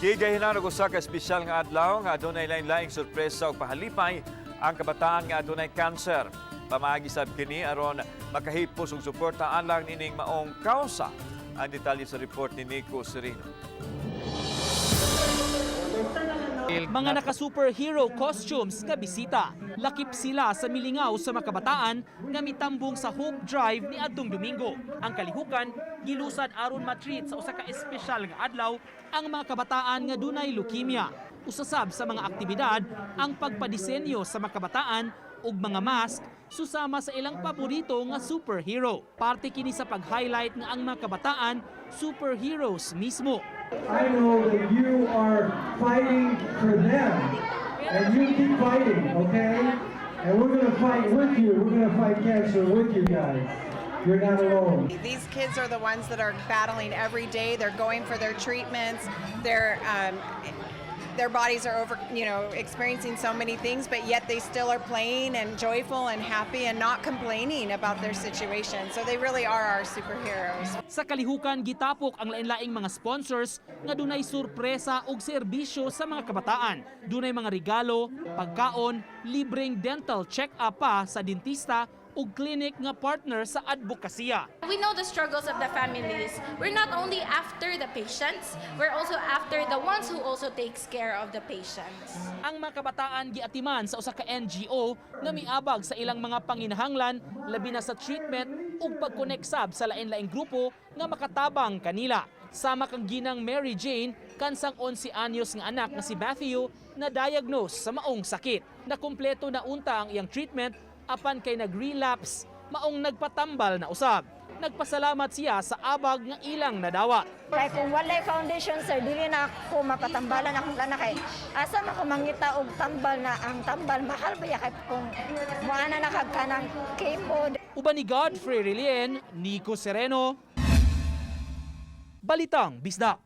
Gigahinan og usa ka espesyal nga adlaw nga adunay lain-laing sorpresa ug pahalipay ang kabataan nga adunay kanser. Pamaagi sab kini aron makahipos og suporta alang nining maong kausa. Ang detalye sa report ni Nico Sereno. Mga naka-superhero costumes nga bisita. Lakip sila sa milingaw sa mga kabataan nga mitambong sa Hope Drive ni adtong Domingo. Ang kalihukan, gilusad aron matreat sa usa ka espesyal nga adlaw ang mga kabataan nga dunay leukemia. Usasab sa mga aktibidad ang pagpadisenyo sa mga kabataan ug mga mask susama sa ilang paborito nga superhero. Parte kini sa pag-highlight nga ang mga kabataan, superheroes mismo. I know that you are fighting for them. And you keep fighting, okay? And we're gonna fight with you. We're gonna fight cancer with you guys. You're not alone. These kids are the ones that are battling every day. They're going for their treatments. Their bodies are over, experiencing so many things, but yet they still are playing and joyful and happy and not complaining about their situation. So they really are our superheroes. Sa kalihukan, gitapok ang lain-laing mga sponsors nga dunay sorpresa ug serbisyo sa mga kabataan. Dunay mga regalo, pagkaon, libreng dental check-up pa sa dentista ug clinic nga partner sa advokasya. We know the struggles of the families. We're not only after the patients, we're also after the ones who also takes care of the patients. Ang mga kabataan giatiman sa usa ka NGO nga miabag sa ilang mga panginahanglan, labi na sa treatment ug pagkonek sab sa lain-laing grupo nga makatabang kanila. Sama kang ginang Mary Jane, kansang 11 anyos nga anak nga si Matthew na diagnose sa maong sakit. Nakumpleto na unta ang iyang treatment apan kay nag-relapse, maong nagpatambal na usab. Nagpasalamat siya sa abag nga ilang nadawat. Kay kung walay foundation, sir, dili na ako mapatambalan akong anak kay asa man ko mangita og tambal na ang tambal mahal ba ya kay kung moana na kag kanang chemo? Uban ni Godfrey Relien, Nico Sereno, Balitang Bisdak.